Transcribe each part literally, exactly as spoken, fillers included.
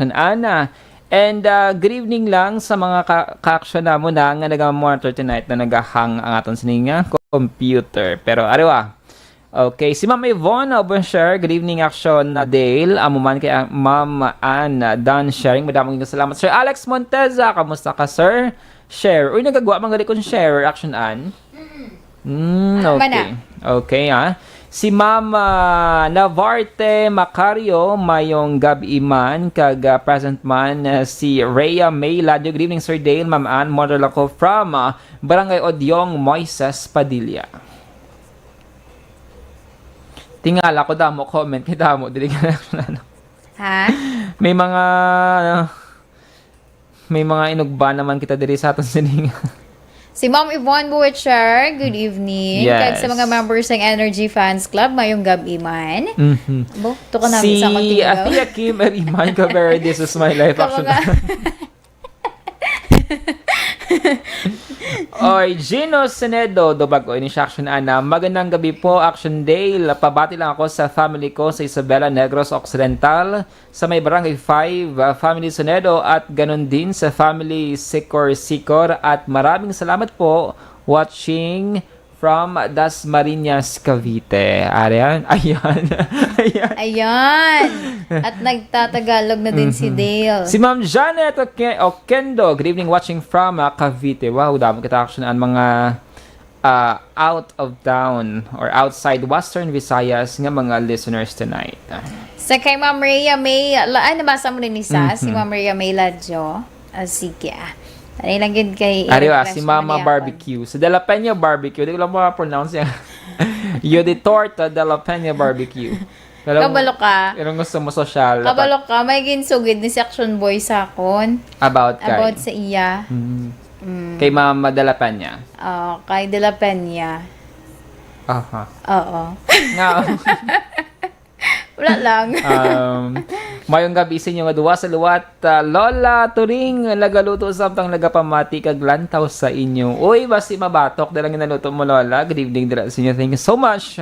Ana. And, ah, good evening lang sa mga ka-, ka-action namon na nga naga-monitor tonight na nagahang ang aton sini nga computer. Pero, ariwa. Okay, si Ma'am Yvonne, ah, bonjour. Good evening, Action, ah, Dale. Amo man kay, ah, Ma'am Ann, ah, Dan Sharing. Madamong salamat. Sir Alex Monteza, kamusta ka, sir? Share. Uy, nagagwa man gali kung share, Action Ann. Mm, Ano man okay. Okay, ah. Si Ma'am, ah, Navarte Macario, mayong gab-i man, kag, ah, present man, ah, si Rhea May Ladio. Good evening, Sir Dale, Ma'am Ann. Model ako from, ah, Barangay Odyong, Moises Padilla. Tingala ko, damo comment, kay damo, dili ka na, ano. Ha? May mga, ano, may mga inugba naman kita diri sa aton sining. Si Ma'am Yvonne Buicher, good evening. Kag sa mga Yes. members ng Energy Fans Club, mayong gab-i man. Mhm. Bo, to ka namin Si sa Contigo. Athea Kim Ariman Cabrera, "This is my life." Ka Action. mga Oy, Gino Senedo, do bag-o ini siya, Action Ana. Magandang gabi po, Action Dale. Pabati lang ako sa family ko sa Isabela, Negros Occidental, sa may Barangay five, ah, family Senedo, at ganun din sa family Sikor-Sikor. At maraming salamat po, watching from Dasmariñas, Cavite. Arian? Ayan. Ayan. Ayan. At nagtatagalog na din si Mhm. Dale. Si Ma'am Janet Oke-, Okendo, "Good evening, watching from, ah, Cavite." Wow, damo kita, Action Ana, mga, ah, out of town or outside Western Visayas nga mga listeners tonight. Sa kay Ma'am Rhea May, la-, ay, nabasa mo din isa, si Mhm. Ma'am Rhea May Ladjo. Ah, sige, ah. Ano lang yun kay Ari, ah, i-refresh si mo Mama niya ako. Barbecue. Sa De La Peña Barbecue. Di ko lang ma-pronounce yan. Yoditorta De La Peña Barbecue. Pero, Kabalo ka. Pero gusto mo sosyal, dapat Kabalo ka. May ginsugid ni si Action Boy sa akon. About kay? About sa iya. Mm. Mm. Kay Mama De La Peña. Oo, kay De La Peña. Aha. Oo. Nga. Wala lang. Um, mayong gabi sa inyo nga duwa sa liwat, ah, Lola Turing, nagaluto samtang nagapamati kag lantaw sa inyo. Uy, basi mabatok na lang ginaluto mo, Lola. Good evening dira sa inyo. Thank you so much.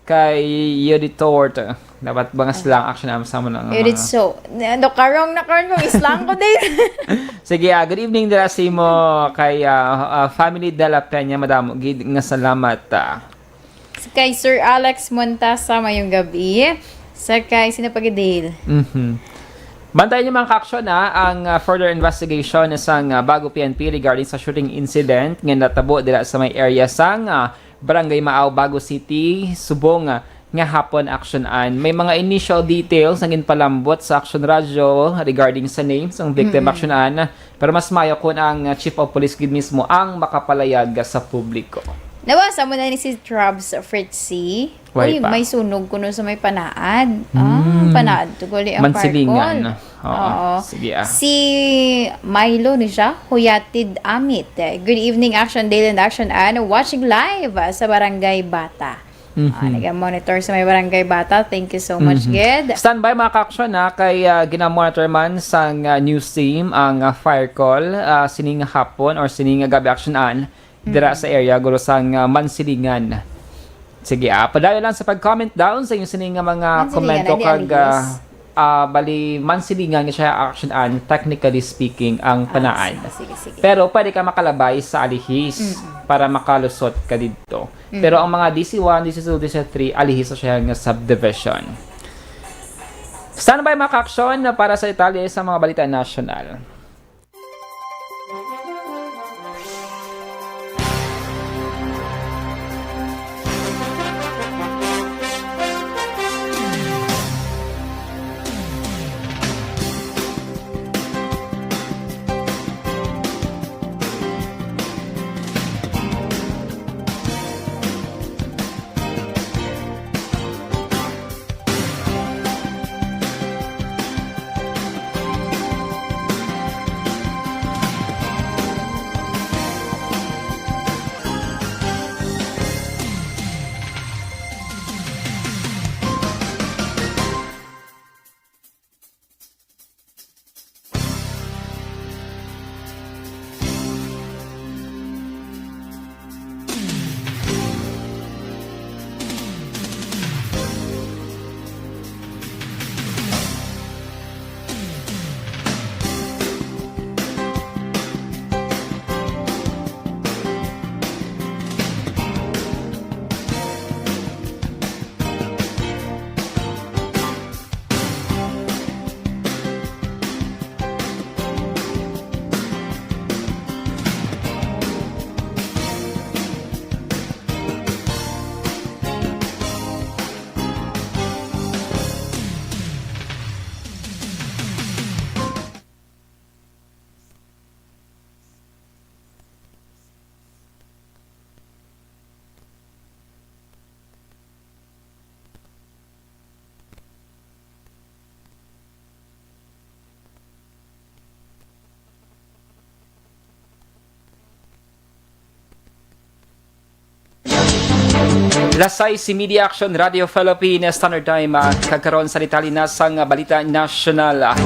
Kay Yudit Tort. Dapat bangas Ay. lang, action, am, sa mo na nga Yudit mga So. Ano, karong na karon kung islang ko din. Sige, ah, good evening dira sa imo kay, ah, ah, family De La Peña. Madamo gid nga salamat, ah. Sa kay Sir Alex Montasa, mayong gabi. Sa kay, sino pa gid, Dale? Mhm. Bantayan niyo, mga ka-action, ah, ang, ah, further investigation sang, ah, Bago P N P regarding sa shooting incident nga natabo dira sa may area sang, ah, Barangay Maaw, Bago City, subong, ah, nga hapon, Action Ann. May mga initial details nga ginpalambot sa Action Radyo regarding sa names sang victim, Mm-mm. Action Ann. Pero mas maayo kung ang, uh, Chief of Police gid mismo ang makapalayag sa publiko. Nabasa mo na ni si Trabs Fritzy? Way Uy, pa. May sunog kuno sa may Panaad. Ah, Mm. Panaad to gali ang Mansilingan. Parkol. Oo. Oo. Sige, ah. Si Milo ni siya, Huyatid Amit. Good evening, Action Dale and Action Ann. Watching live, ah, sa Barangay Bata. Mhm. Ah, naga-monitor sa may Barangay Bata. Thank you so much, Mhm. Gid. Standby, mga ka-action, ha, kay, ah, gina-monitor man sang, ah, news team ang, ah, fire call, ah, sining hapon or sining gabi, Action Ann, dira Mhm. sa area, guro sang, ah, Mansilingan. Sige, ah, padayon lang sa pag-comment down sa inyo sining nga mga Mansilingan, komento ani, kag, Alihis? ah, Ah, bali, Mansilingan nga siya, Action Ann, technically speaking, ang Ah, Panaad. sige, sige, sige. Pero pwede ka makalabay sa Alihis Mm-mm. para makalusot ka didto. Mm. Pero ang mga D C one, D C two, D C three, Alihis na siya nga subdivision. Standby, mga ka-action, para sa detalye sa mga balita nasyonal. Lasay si Media Action Radio Philippines Standard Time, ah, kag karon sa detalye na sang, ah, balita nasyonal. Ah,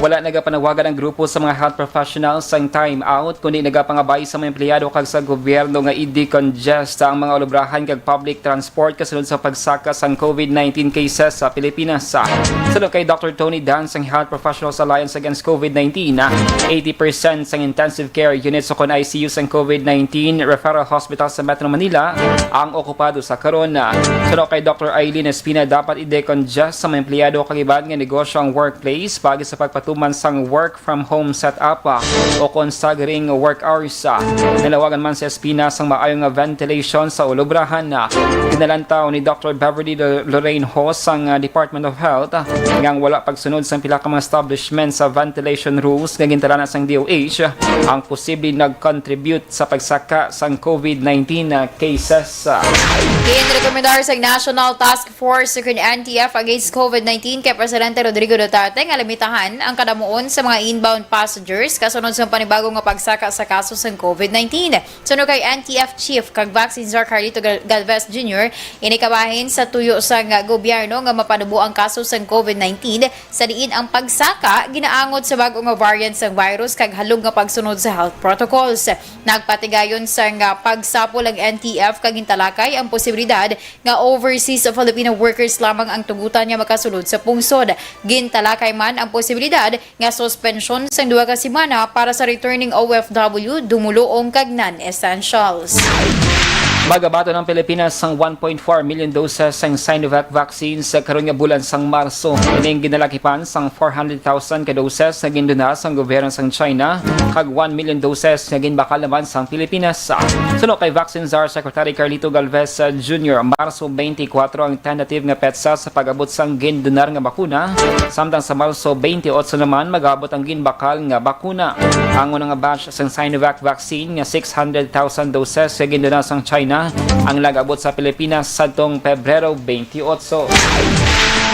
wala nagapanawagan ang grupo sa mga health professionals sang time out, kundi nagapangabay sa mga empleyado kag sa gobyerno nga i-decongest ang mga ulubrahan kag public transport kasunod sa pagsaka sang COVID nineteen cases sa Pilipinas. Ah, suno kay Doctor Tony Dan sang Health Professionals Alliance Against COVID nineteen, ah, eighty percent sang intensive care units o kon I C U sang COVID nineteen referral hospital sa Metro Manila ang okupado sa karon. Suno kay Doctor Eileen Espina, dapat i-decongest sa mga empleyado kag iban nga negosyo ang workplace paagi sa pagpatuman sang work from home setup, ah, o kon staggering work hours. Ah, nanawagan man si Espina sang maayo nga ventilation sa ulubrahan. Ah, ginalantaw ni Doctor Beverly Lo-, Lorraine Ho sang, ah, Department of Health, ah, nga ang wala pagsunod sang pila ka mga establishment sa ventilation rules nga gintalana sang D O H, ah, ang posible nag-contribute sa pagsaka sang COVID nineteen na cases. Ginrekomendar sa National Task Force sa N T F Against COVID nineteen kay Presidente Rodrigo Duterte nga limitahan ang kadamuon sa mga inbound passengers kasunod sa panibago nga pagsaka sa kaso sang COVID nineteen. Suno kay N T F Chief kag Vaccine Czar Carlito Gal-, Galvez Junior, ini kabahin sa tuyo sang gobyerno nga mapanubo ang kaso sang COVID nineteen sa diin ang pagsaka ginaangot sa bag-o nga variant sang virus kag halog nga pagsunod sa health protocols. Nagpatigayon sang pagsapol ang N T F kag gintalakay ang posibilidad nga overseas Filipino workers lamang ang tugutan nga makasulod sa pungsod. Gintalakay man ang posibilidad nga suspensyon sang duha ka semana para sa returning O F W, dumuluong kag non-essentials. Magabaton ang Pilipinas sang one point four million doses sang Sinovac vaccine sa karon nga bulan sang Marso. Ining ginalakipan sang four hundred thousand ka doses nga ginduna sang gobyerno sang China kag one million doses nga ginbakal naman sang Pilipinas. Suno kay Vaccine Czar Secretary Carlito Galvez, uh, Junior, Marso twenty-four ang tentative nga petsa sa pag-abot sang gindunar nga bakuna, samtang sa Marso twenty-eight naman mag-abot ang ginbakal nga bakuna. Ang una nga batch sang Sinovac vaccine nga six hundred thousand doses nga ginduna sang China ang nag-abot sa Pilipinas sadtong Pebrero twenty-eight.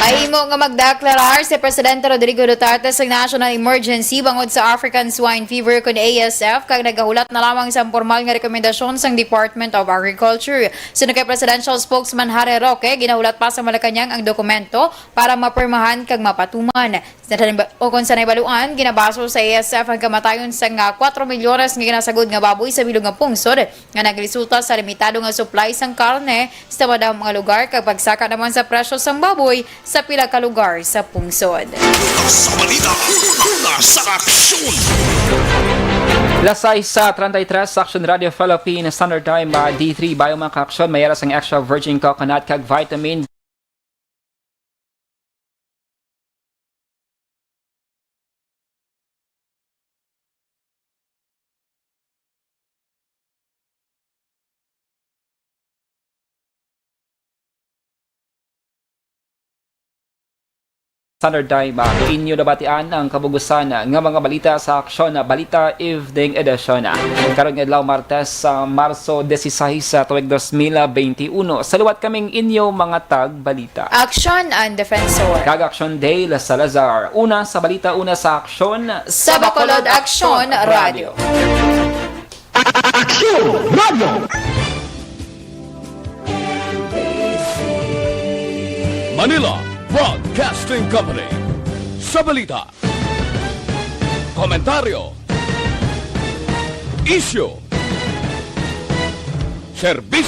Mahimo nga magdeklarar si Presidente Rodrigo Duterte sa national emergency bangod sa African Swine Fever kun A S F kag nagahulat na lamang sa pormal nga rekomendasyon sang Department of Agriculture. Suno kay Presidential Spokesman Harry Roque, ginahulat pa sa Malacañang ang dokumento para mapirmahan kag mapatuman. Sa naiba-, o kung sa naibaluan, ginabaso sa A S F ang kamatayon sang, ah, kwatro milyones nga ginasagod nga baboy sa bilog nga pungsod nga nagresulta sa limitado nga supply sang karne sa madamo nga lugar kag pagsaka naman sa presyo sang baboy sa pila ka lugar sa pungsod. Sa balita, una sa aksyon. Las sais sa treinta y tres, Action Radio Philippines Standard Time, ah, D three, bago mga ka-aksyon, may ara sang extra virgin coconut kag vitamin Standard Time, ah, inyo nabatian ang kabugusan nga mga balita sa Aksyon, ah, Balita Evening Edition. Karon nga adlaw, Martes, sa Marso dieciséis, sa tuig dos mil veintiuno. Saluwat kaming inyo mga tagbalita. Aksyon ang Defensor. Kag Aksyon Dale Salazar. Una sa balita, una sa aksyon. Sa Bacolod Aksyon Radio. Aksyon Radio. Manila Broadcasting Company. Sa balita, komentaryo, isyu, serbisyo.